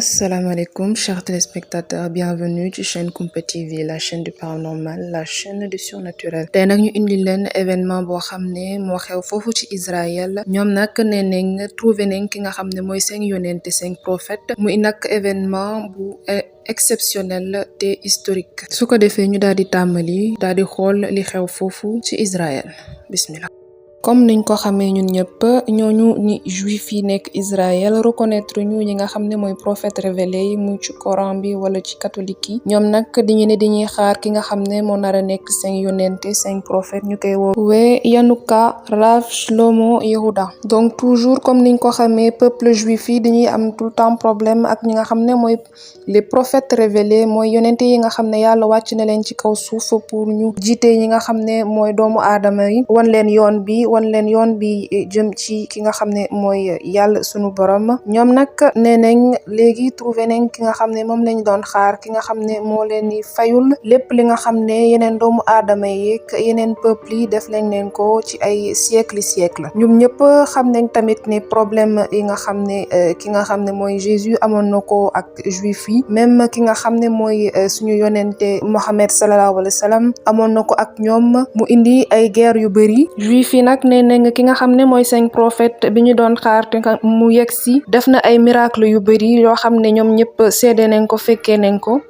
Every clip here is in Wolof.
Assalamualaikum chers téléspectateurs, bienvenue ci chaîne Kumpa TV, la chaîne du paranormal, la chaîne du surnaturel. tey nag ñu indi leen événement boo xam ne moo xew foofu ci Israël. ñoom nag nee nañ trouvé nañ ki nga xam ne mooy seen yonente seen prophète muy nag événement bu exceptionnel te historique. su ko defee ñu daal di tàmbali daal di xool li xew foofu ci Israël. Bismillah. comme niñ ko xamee ñun ñëpp ñooñu ni juif yi nekk Israël reconnaître ñu ñi nga xam ne mooy prophète révélé yi mu ci Coran bi wala ci catholique yi ñoom nag dañu ne dañuy xaar ki nga xam ne moo nar a nekk seen yonente seen prophète ñu koy woowee Yanuka Rav Shlomo Yehuda. donc toujours comme niñ ko xamee peuple juif yi dañuy am tout le temps problème ak ñi nga xam ne mooy les prophètes révélés mooy yonente yi nga xam ne yàlla wàcc na leen ci kaw suuf pour ñu jiite ñi nga xam ne mooy doomu aadama yi wan leen yoon bi jëm ci ki nga xam ne mooy yàlla sunu borom. ñoom nag nee nañ léegi trouvé nañ ki nga xam ne moom lañ doon xaar, ki nga xam ne moo leen di fayul lépp li nga xam ne yeneen doomu aadama yi yeneen peuple yi def lañ leen ko ci ay siècle ñoom ñëpp xam nañ tamit ne problème yi nga xam ne ki nga xam ne mooy Jésus amoon na ko ak juif yi, même ki nga xam ne mooy suñu yonente Mohammed sallallahu alayhi wa sallam amoon na ko ak ñoom, mu indi ay guerre yu bëri. juif yi nag nee nañ ki nga xam ne mooy seen prophète bi ñu doon xaar te mu yegg si def na ay miracle yu bëri yoo xam ne ñoom ñëpp seede nañ ko, fekkee nañ ko.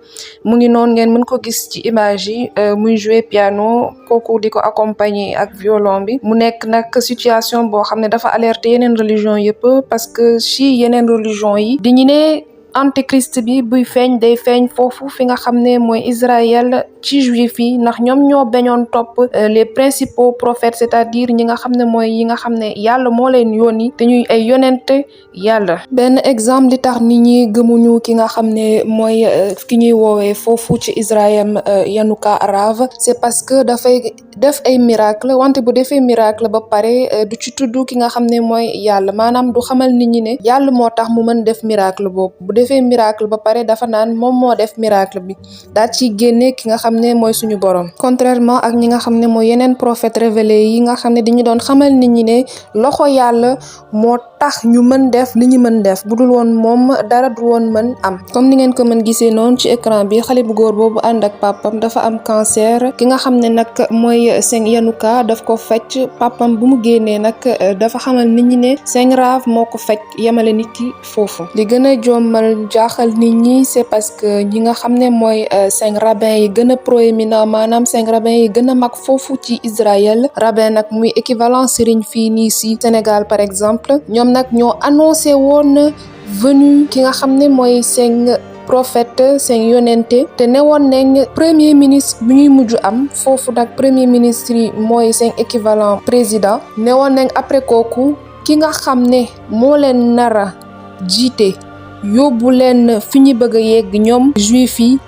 mu ngi noonu ngeen mën ko gis ci image yi muy jouer piano, kooku di ko accompagner ak violon bi. mu nekk nag situation boo xam ne dafa alerter yeneen religion yëpp, parce que ci yeneen religion yi diñu ne antéchrist bi buy feeñ day feeñ foofu fi nga xam ne mooy Israël ci juif yi, ndax ñoom ñoo bañoon topp les principaux prophètes, c'est-à-dire ñi nga xam ne mooy yi nga xam ne yàlla moo leen yónni te ñuy ay yonente yàlla. benn exemple li tax nit ñi gëmuñu ki nga xam ne mooy ki ñuy woowee foofu ci Israël Yanuka Rav, c'est parce que dafay def ay miracle, wante bu defee miracle ba pare du ci tudd ki nga xam ne mooy yàlla, maanaam du xamal nit ñi ne yàlla moo tax mu mën def miracle boobu. defee miracle ba pare dafa naan moom moo def miracle bi, daal ci génne ki nga xam ne mooy suñu borom. contrairement ak ñi nga xam ne mooy yeneen prophète révélé yi nga xam ne dañu doon xamal nit ñi ne loxo yàlla moo tax ñu mën def li ñu mën def, bu dul woon moom dara du woon mën am. comme ni ngeen ko mën gisee noonu ci écran bi, xale bu góor boobu ànd ak papam dafa am cancer, ki nga xam ne nag mooy seen Yanuka daf ko fecc. papam bu mu génnee nag dafa xamal nit ñi ne seen Rav moo ko fecc, yemale nit ki foofu. li gën a jommal jaaxal nit ñi c'est parce que ñi nga xam ne mooy cinq rabbin yi gën a proéminent, maanaam cinq rabbin yi gën a mag foofu ci Israël, rabbin nag muy équivalent sëriñ fii nii si Sénégal par exemple, ñoom nag ñoo annoncé woon venue ki nga xam ne mooy seen prophète seen yonente, te newoon nañ premier ministre bi ñuy mujj am foofu nag premier ministre yi mooy seen équivalent président, newoon nañ après kooku ki nga xam ne moo leen nara jiite yóbbu leen fi ñu bëgg a yegg ñoom juif yi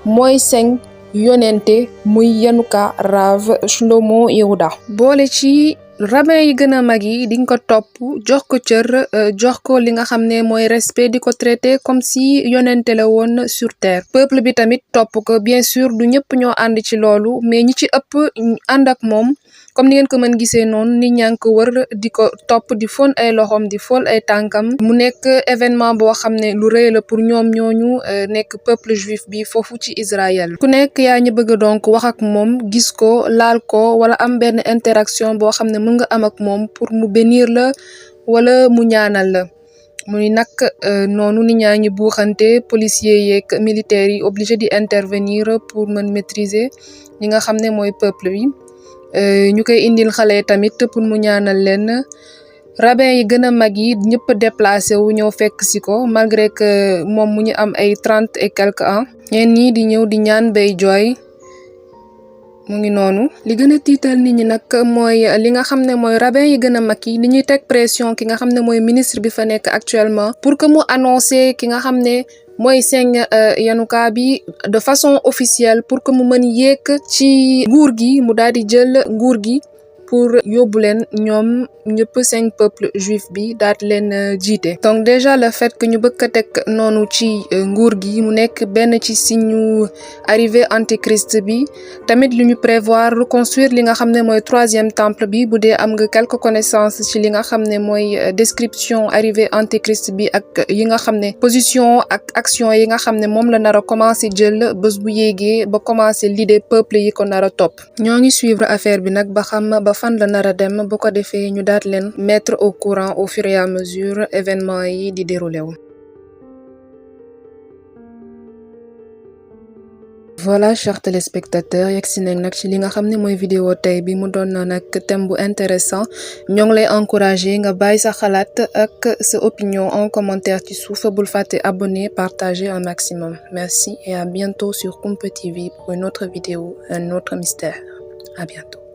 mooy seen yonente muy Yanuka Rav Shlomo Yehuda. boole ci rabbin yi gën a mag yi di nga ko topp, jox ko cër, jox ko li nga xam ne mooy respect, di ko traité comme si yonente la woon sur terre. peuple bi tamit topp ko, bien sûr du ñëpp ñoo ànd ci loolu, mais ñi ci ëpp ànd ak moom. comme ni ngeen ko mën gisee noonu, nit ñaa ngi ko wër di ko topp, di fon ay loxoom, di fol ay tànkam. mu nekk événement boo xam ne lu rëy la pour ñoom ñooñu nekk peuple juif bi foofu ci Israël. ku nekk yaa ñu bëgg donc wax ak moom, gis ko, laal ko, wala am benn interaction boo xam ne mën nga am ak moom pour mu bénir la wala mu ñaanal la. muy nag noonu nit ñaa ngi buuxante, policiers yeeg militaires yi obligé di intervenir pour mën maîtriser ñi nga xam ne mooy peuple bi. ñu koy indil xale tamit pour mu ñaanal leen. rabbin yi gën a mag yi ñëpp déplacé wu ñëw fekk si ko, malgré que moom mu ñu am ay 30 et quelques ans. ñeen ñi di ñëw di ñaan bay jooy. mu ngi noonu. li gën a tiital nit ñi nag mooy li nga xam ne mooy rabbin yi gën a mag yi li ñuy teg pression ki nga xam ne mooy ministre bi fa nekk actuellement pour que mu annoncé ki nga xam ne mooy seen Yanuka bi de façon officielle pour que mu mën yéeg ci nguur gi, mu daal di jël nguur gi pour yóbbu leen ñoom ñëpp 5 peuples juifs bi daat leen jiite. Donc déjà le fait que ñu bëgg a teg noonu ci nguur gi mu nekk benn ci signe arrivée antichrist bi, tamit lu ñu prévoir reconstruire li nga xam ne mooy 3e temple bi bu dee am nga quelques connaissances ci li nga xam ne mooy description arrivée antichrist bi ak yi nga xam ne position ak action yi nga xam ne moom la nar a commencer jël bés bu yéegee ba commencer l'idée peuple yi ko nar a topp. ñoo ngi suivre affaire bi nag ba xam ba fan la nar a dem bu ko defee ñu daat leen mettre au courant au fur et à mesure événement yi di déroulé wu. Voilà chers téléspectateurs yegsi nañ nag ci li nga xam ne mooy vidéo tey bi mu doon na nag thème bu intéressant ñoo ngi lay encourager nga bàyyi sa xalaat ak sa opinion en commentaire ci suuf bul fàtte abonner partager un maximum. Merci et à bientôt sur Kumpa TV pour une autre vidéo, un autre mystère. À bientôt.